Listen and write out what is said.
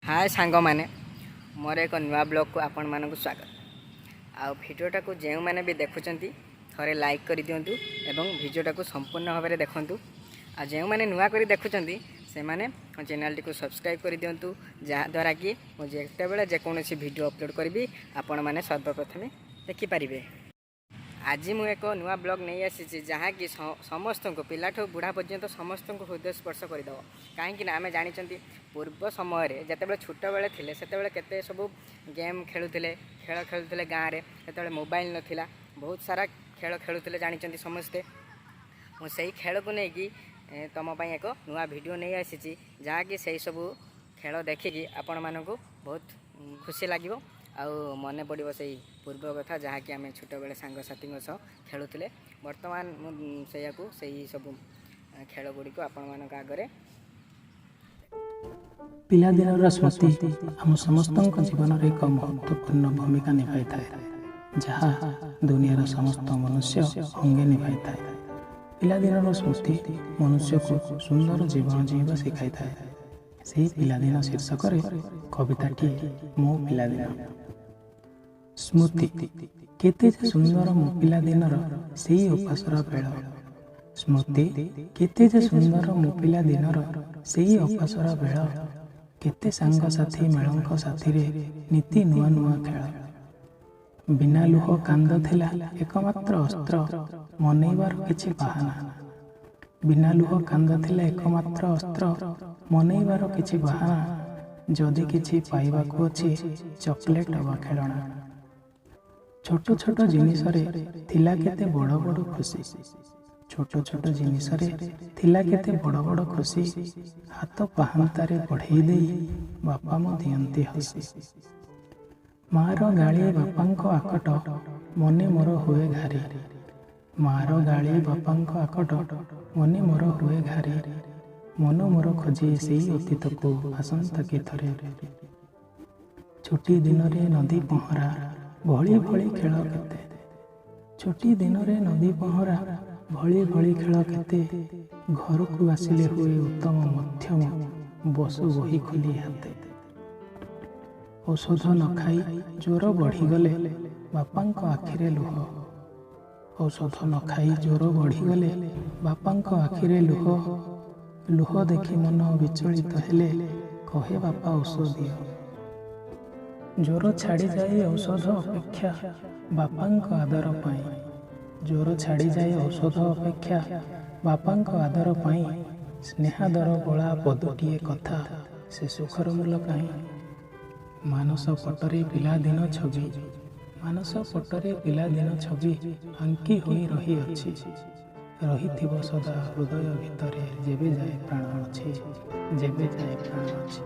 ହାଏ ସାଙ୍ଗମାନେ, ମୋର ଏକ ନୂଆ ବ୍ଲଗ୍କୁ ଆପଣମାନଙ୍କୁ ସ୍ୱାଗତ। ଆଉ ଭିଡ଼ିଓଟାକୁ ଯେଉଁମାନେ ବି ଦେଖୁଛନ୍ତି, ଥରେ ଲାଇକ୍ କରିଦିଅନ୍ତୁ ଏବଂ ଭିଡ଼ିଓଟାକୁ ସମ୍ପୂର୍ଣ୍ଣ ଭାବରେ ଦେଖନ୍ତୁ। ଆଉ ଯେଉଁମାନେ ନୂଆ କରି ଦେଖୁଛନ୍ତି, ସେମାନେ ମୋ ଚ୍ୟାନେଲଟିକୁ ସବସ୍କ୍ରାଇବ୍ କରିଦିଅନ୍ତୁ, ଯାହାଦ୍ୱାରା କି ମୁଁ ଯେତେବେଳେ ଯେକୌଣସି ଭିଡ଼ିଓ ଅପଲୋଡ଼ କରିବି, ଆପଣମାନେ ସର୍ବପ୍ରଥମେ ଦେଖିପାରିବେ। ଆଜି ମୁଁ ଏକ ନୂଆ ବ୍ଲଗ୍ ନେଇ ଆସିଛି, ଯାହାକି ସମସ୍ତଙ୍କୁ, ପିଲାଠୁ ବୁଢ଼ା ପର୍ଯ୍ୟନ୍ତ ସମସ୍ତଙ୍କୁ ହୃଦୟ ସ୍ପର୍ଶ କରିଦେବ। କାହିଁକି ନା ଆମେ ଜାଣିଛନ୍ତି, ପୂର୍ବ ସମୟରେ ଯେତେବେଳେ ଛୋଟବେଳେ ଥିଲେ, ସେତେବେଳେ କେତେ ସବୁ ଗେମ୍ ଖେଳୁଥିଲେ, ଖେଳ ଖେଳୁଥିଲେ ଗାଁରେ। ସେତେବେଳେ ମୋବାଇଲ ନଥିଲା, ବହୁତ ସାରା ଖେଳ ଖେଳୁଥିଲେ, ଜାଣିଛନ୍ତି ସମସ୍ତେ। ମୁଁ ସେଇ ଖେଳକୁ ନେଇକି ତୁମ ପାଇଁ ଏକ ନୂଆ ଭିଡ଼ିଓ ନେଇ ଆସିଛି, ଯାହାକି ସେଇ ସବୁ ଖେଳ ଦେଖିକି ଆପଣମାନଙ୍କୁ ବହୁତ ଖୁସି ଲାଗିବ ଆଉ ମନେ ପଡ଼ିବ ସେଇ ପୂର୍ବ କଥା, ଯାହାକି ଆମେ ଛୋଟବେଳେ ସାଙ୍ଗସାଥିଙ୍କ ସହ ଖେଳୁଥିଲେ। ବର୍ତ୍ତମାନ ମୁଁ ସେଇଆକୁ, ସେଇ ସବୁ ଖେଳ ଗୁଡ଼ିକୁ ଆପଣମାନଙ୍କ ଆଗରେ ପିଲାଦିନର ସ୍ମୃତି ଆମ ସମସ୍ତଙ୍କ ଜୀବନରେ ଏକ ମହତ୍ତ୍ୱପୂର୍ଣ୍ଣ ଭୂମିକା ନିଭାଇଥାଏ, ଯାହା ଦୁନିଆର ସମସ୍ତ ମନୁଷ୍ୟ ଅଙ୍ଗେ ନିଭାଇଥାଏ। ପିଲାଦିନର ସ୍ମୃତି ମନୁଷ୍ୟକୁ ସୁନ୍ଦର ଜୀବନ ଜୀଇଁବା ଶିଖାଇଥାଏ। ସେହି ପିଲାଦିନ ଶୀର୍ଷକରେ କବିତାଟିଏ, ମୋ ପିଲାଦିନ। ସ୍ମୃତି କେତେ ଯେ ସୁନ୍ଦର, ମୋ ପିଲାଦିନର ସେଇ ଅପାସୋରା ବେଳ। ସ୍ମୃତି କେତେ ଯେ ସୁନ୍ଦର, ମୋ ପିଲାଦିନର ସେଇ ଅପାସୋରା ବେଳ। କେତେ ସାଙ୍ଗସାଥି ମେଳଙ୍କ ସାଥିରେ ନିତି ନୂଆ ନୂଆ ଖେଳ। ବିନା ଲୁହ କାନ୍ଦ ଥିଲା ଏକମାତ୍ର ଅସ୍ତ୍ର, ମନେଇବାର କିଛି ବାହାନା। ବିନା ଲୁହ କାନ୍ଦ ଥିଲା ଏକମାତ୍ର ଅସ୍ତ୍ର, ମନେଇବାର କିଛି ବାହାନା। ଯଦି କିଛି ପାଇବାକୁ ଅଛି, ଚକୋଲେଟ ଅବା ଖେଳଣା। ଛୋଟ ଛୋଟ ଜିନିଷରେ ଥିଲା କେତେ ବଡ଼ ବଡ଼ ଖୁସି। ଛୋଟ ଛୋଟ ଜିନିଷରେ ଥିଲା କେତେ ବଡ଼ ବଡ଼ ଖୁସି। ହାତ ପାହାନ୍ତାରେ ବଢ଼େଇ ଦେଇ ବାପା ମୋ ଦିଅନ୍ତି ହସି। ମାର ଗାଳି, ବାପାଙ୍କ ଆକଟ ମନେ ମୋର ହୁଏ ଘାରି। ମାର ଗାଳି, ବାପାଙ୍କ ଆକଟ ମନେ ମୋର ହୁଏ ଘାରି। ମନ ମୋର ଖୋଜେ ସେଇ ଅତୀତକୁ, ଆସନ୍ତା କି ଥରେ। ଛୁଟି ଦିନରେ ନଦୀ ପହଁରା ଭଳି ଭଳି ଖେଳ କେତେ। ଛୁଟି ଦିନରେ ନଦୀ ପହଁରା ଭଳି ଭଳି ଖେଳ କେତେ। ଘରକୁ ଆସିଲେ ହୁଏ ଉତ୍ତମ ମଧ୍ୟମ, ବସୁ ବହି ଖୋଲି ହାତେ। ଔଷଧ ନ ଖାଇ ଜ୍ୱର ବଢ଼ିଗଲେ ବାପାଙ୍କ ଆଖିରେ ଲୁହ। ଔଷଧ ନ ଖାଇ ଜ୍ୱର ବଢ଼ିଗଲେ ବାପାଙ୍କ ଆଖିରେ ଲୁହ। ଲୁହ ଦେଖି ମନ ବିଚଳିତ ହେଲେ କହେ ବାପା, ଔଷଧ ଦିଅ। ଜ୍ୱର ଛାଡ଼ିଯାଏ ଔଷଧ ଅପେକ୍ଷା ବାପାଙ୍କ ଆଦର ପାଇଁ। ଜ୍ୱର ଛାଡ଼ିଯାଏ ଔଷଧ ଅପେକ୍ଷା ବାପାଙ୍କ ଆଦର ପାଇଁ। ସ୍ନେହାଦର ବଳା ପଦଟିଏ କଥା, ସେ ସୁଖର ମୂଲ କାହିଁ? ମାନସ ପଟରେ ପିଲାଦିନ ଛବି, ମାନସ ପଟରେ ପିଲାଦିନ ଛବି ଆଙ୍କି ହୋଇ ରହିଅଛି। ରହିଥିବ ସଦା ହୃଦୟ ଭିତରେ, ଯେବେ ଯାଏ ପ୍ରାଣ ଅଛି, ଯେବେ ଯାଏ ପ୍ରାଣ ଅଛି।